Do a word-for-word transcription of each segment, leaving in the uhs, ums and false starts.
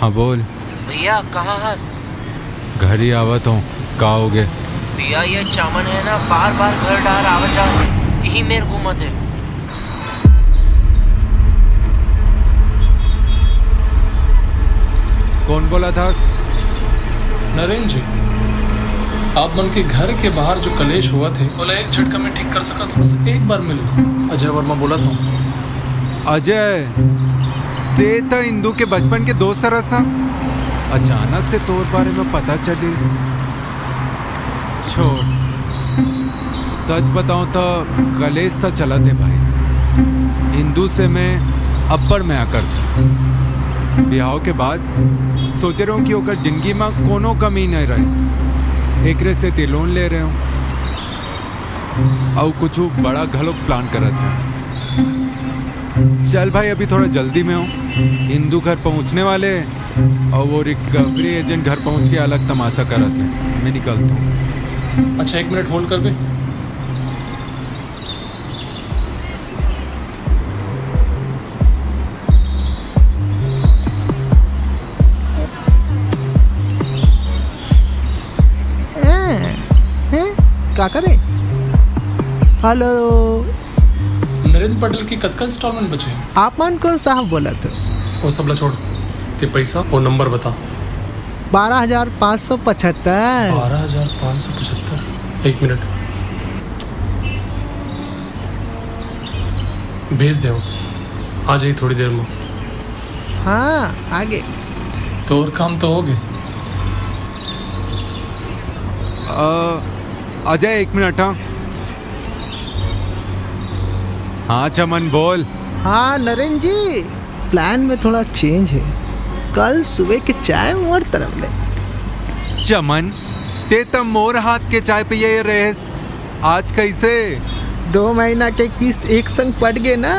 हाँ, बोल। भैया, कहाँ हस? घर ही आवत हूँ। का हो गे? भैया, ये चमन है ना, बार बार घर डार आवत जावत, यही मेर घूमत है। कौन बोलत हस? नरेंद्र जी, आप मन के घर के बाहर जो कलेश होवत हे, ओला एक झटका में ठीक कर सकत हो। बस एक बार मिल लो। अजय वर्मा बोलत हूँ। अजय, तें त इंदू के बचपन के दोस्त हरस ना? अचानक से तोर बारे में पता चलिस। छोड़, सच बताऊं त कलेश त चलत हे भाई। इंदू से मैं अब्बड़ मया करथूं। बिहाव के बाद सोचे रहूं कि ओकर जिंदगी म कोनो कमी नइ रहे, एकरे सेती लोन ले रहे हूं। अउ कुछ बड़ा घलोक प्लान करत हूं। चल भाई, अभी थोड़ा जल्दी में हूं। इंदू घर पहुंचने वाले हे। अउ वो रिकवरी एजेंट घर पहुंच के अलग तमाशा करत हे। मैं निकलता हूं। अच्छा, एक मिनट होल्ड कर बे। हैं? हैं? का करे? हेलो। नरेंद्र पटेल के कतका इंस्टॉलमेंट बचे हे? आप मन कोन साहब बोलत हो? वो सबला छोड़, ते पैसा, वो नंबर बता। बारह हजार पाँच सौ पचहत्तर। बारह हजार पाँच सौ पचहत्तर। एक मिनट, भेज दे, आ जाई थोड़ी देर में। हाँ, आगे। तोर काम तो हो गए। अ, अजय, एक मिनट, हाँ। हाँ चमन, बोल। हाँ नरेंद्र जी, प्लान में थोड़ा चेंज है। कल सुबह के चाय मोर तरफ ले। चमन, ते त मोर हाथ के चाय पिए रहेस, आज कैसे? दो महीना के किस्त एक संग पट गए ना,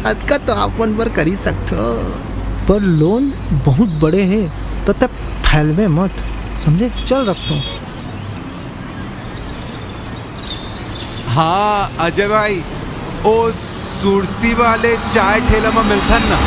अतका तो आप मन बर कर ही सकथो। पर लोन बहुत बड़े है, तो तब फैलवे मत, समझे? चल रखथो। हाँ अजय भाई, ओ सुरसी वाले चाय ठेला में मिलथन ना।